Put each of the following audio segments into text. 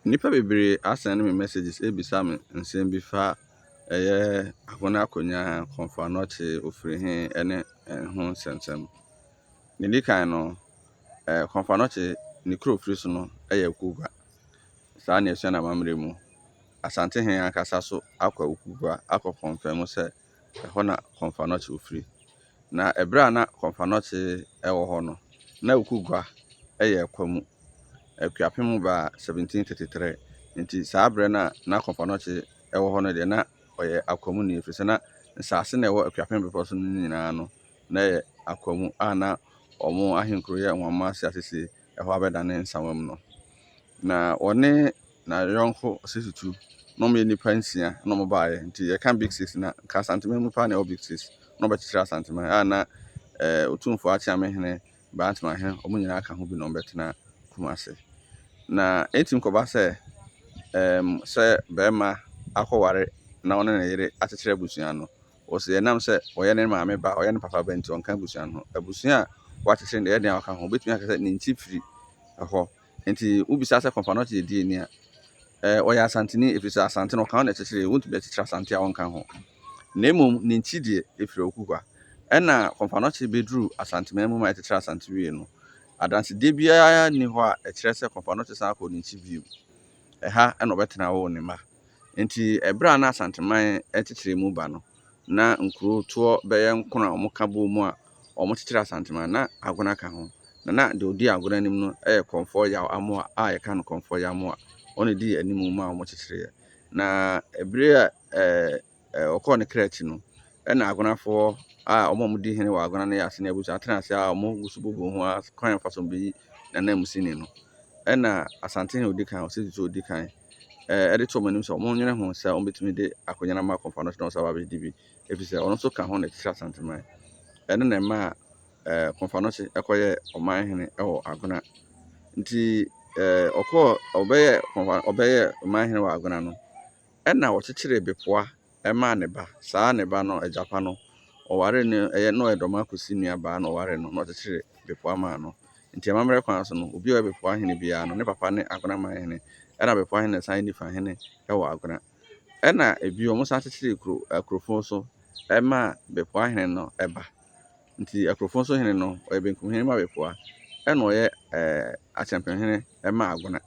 Nnipa bebree asɛnde me messages rebisa me nsɛm bi fa ɛyɛ Agona Akonnwa, Komfo Anokye, Ofirihe ne ɛho nsɛnsɛm. Nea ɛdi kan no, Komfo Anokye ne kuro ofiri so no yɛ Akugua. Saa na yɛsua no amammerɛ mu. Asantehene ankasa so akɔ Akugua akɔ kɔnfɛm sɛ ɛhɔ na Komfo Anokye ofiri. Na ɛberɛ a na Komfo Anokye wɔ hɔ no, na Akugua yɛ Kwamu. Akuapem baa 1733. Nti saa berɛ no a na Komfo Anokye wɔ hɔ no deɛ, na ɔyɛ Akwamuni ɛfiri sɛ na nsase no a ɛwɔ Akuapem bepɔ so no nyinaa no, na ɛyɛ Akwamu a na wɔn ahenkuro yɛ Nwamuase Asese ɛhɔ abɛdane Nsawam no. Na ɔne n'ayɔnko Osei-Tutu, na wɔyɛ nnipa nsia na wɔbaeɛ. Nti yɛka Big Six na nka Asanteman mu paa na ɛwɔ Big Six. Na wɔbɛkyekyere Asanteman a na Otumfoɔ Akyeamehene, Bantamahene, wɔn nyinaa ka ho bi na wɔbɛtena Kumase. Na ɛntumi kɔba sɛ sɛ barima akɔware na ɔne ne yere akyekyere abusua no, wɔsɛ ɛnam sɛ ɔyɛ ne maame ba, ɔyɛ ne papa ba nti ɔnka abusua no ho. Abusua a wɔakyekyere no deɛ, ɛyɛ den a ɔka ho. Wobɛtumi aka sɛ ne nkyi firi hɔ. Nti wobisa sɛ Komfo Anokye yɛ deɛ ni a, ɔyɛ Asanteni ɛfiri sɛ Asante no ɔka ho na ɛkyekyere. Wontumi akyekyere Asante a ɔnka ho. Na mmom ne nkyi deɛ ɛfiri Akugua. Ɛna Komfo Anokye bɛduru Asanteman mu ma ɛkyekyere Asante wie no, adansedie biara nni hɔ a ɛkyerɛ sɛ Komfo Anokye san kɔ ne nkyi bio. Ɛha ɛna ɔbɛtena woo ne mma. Nti ɛberɛ a na Asanteman kyekyere mu ba no, na nkurotoɔ bɛyɛ nkron a wɔka bɔ mu a wɔkyekyere Asanteman, na Agona ka ho. Na na deɛ ɔdi Agona anim no yɛ Kɔmfoɔ Yaw Amoah a yɛka no Kɔmfoɔ Yaw Amoah. Ɔno na ɛdii anim ma wɔkyekyereeɛ. Na ɛberɛ a ɔkɔɔ ne kra akyi no, ɛna Agonafoɔ a wɔn a wɔdi hene wɔ Agona no yɛ ase ne abusua atena ase a wɔgu so bobɔ ho ara kwan a wɔfa so bɛyi n'ananmusini no. Ɛna Asantehene a ɔdi kan, Osei Tutu a ɔdi kan, ɛde to wɔn anim sɛ wɔnnwene ho sɛ wɔbɛtumi de akonnwa no ama Komfo Anokye na ɔsan aba abɛdi bi, ɛfiri sɛ ɔno nso ka ho na ɛkyekyere Asanteman. Ɛno na ɛmaa Komfo Anokye kɔyɛɛ ɔmanhene wɔ Agona. Nti ɔkɔɔ ɔbɛyɛɛ ɔbɛyɛɛ ɔmanhene wɔ Agona no, ɛna wɔkyekyeree Bepoa maa ne ba. Saa ne ba no, agyapa no, ɔwaree no, ɛyɛ na ɔyɛ Dɔm Akosi nuabaa na ɔwaree no na ɔkyekyeree Bepoa maa no. Nti amammerɛ kwan so no, obi a ɔyɛ Bepoa hene biara no, ne papa ne Agona manhene. Ɛna Bepoa hene san yɛ Nifa hene wɔ Agona. Ɛna ebio wɔsan kyekyeree kuro Akurofo nso maa Bepoa hene no ba. Nti Akurofo nso hene no, ɔyɛ Benkumhene ma Bepoa, ɛna ɔyɛ Akyɛmpemhene ma Agona.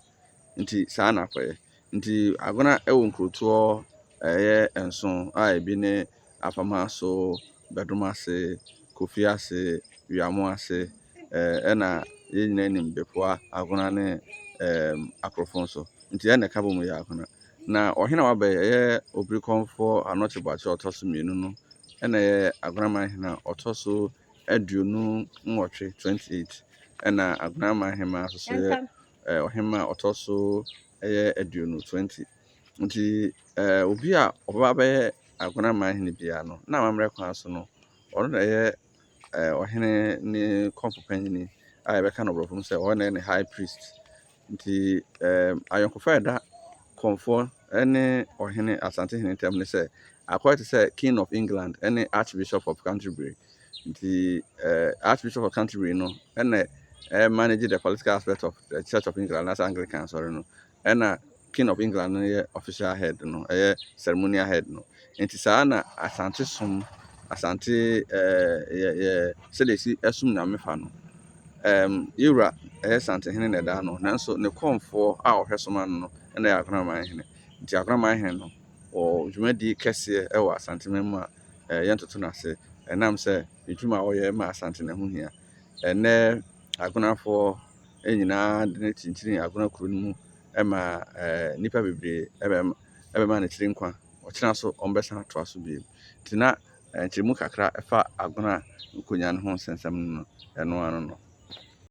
Nti saa na akɔyɛ. Nti Agona wɔ nkurotoɔ ɛyɛ nson a ebi ne Afamaso, Bɛdomase, Kofiase, Wiamoase, ɛna yɛn nyinaa nim Bepoa, Agona ne Akurofo nso. Nti ɛna ɛka bɔ mu yɛ Agona. Na ɔhene a waba yi, ɛyɛ Obirikɔmfoɔ Anokye Boakye a ɔtɔ so mmienu no, ɛna ɛyɛ Agonaman hene a ɔtɔ so 28, 28. Ɛna Agonaman hemmaa nso so yɛ ɔhemmaa a ɔtɔ so ɛyɛ 20, 20. Nti obi a ɔbɛba abɛyɛ Agonaman hene biara no, na amammerɛ kwan so no, ɔno na ɛyɛ ɔhene ne kɔmfo panyini a yɛbɛka no borɔfo mu sɛ ɔno na ɛyɛ ne high priest. Nti ayɔnkofa a ɛda kɔmfoɔ ne ɔhene Asantehene ntam ne sɛ akɔyɛ te sɛ King of England ne Archbishop of Canterbury. Nti Archbishop of Canterbury no ɛna manage the political aspect of the Church of England anaasɛ Anglican asɔre no. Ɛna King of England no yɛ official head no, ɛyɛ ceremonial head no. Nti saa na Asante som, Asante yɛ yɛ sɛdeɛ esi ɛsom Nyame fa no. Yɛwura ɛyɛ Santehene na ɛda ano, nanso ne kɔmfoɔ a ɔhwɛ som ano no ɛna ɛyɛ Agonaman hene. Nti Agonaman hene no, wɔ dwumadie kɛseɛ ɛwɔ Asanteman mu a yɛntoto no ase, ɛnam sɛ ne dwuma a ɔyɛ ma Asante no ho hia. Ɛnnɛ Agonafoɔ nyinaa de no kyinkyini Agona kuro no mu ma nnipa bebree ɛbɛma ne tiri nkwa. Ɔkyena so wɔbɛsan atoa so bio. Nti na nkyerɛmu kakra ɛfa Agona nkonnwa no ho nsɛnsɛm no, ɛno ano no.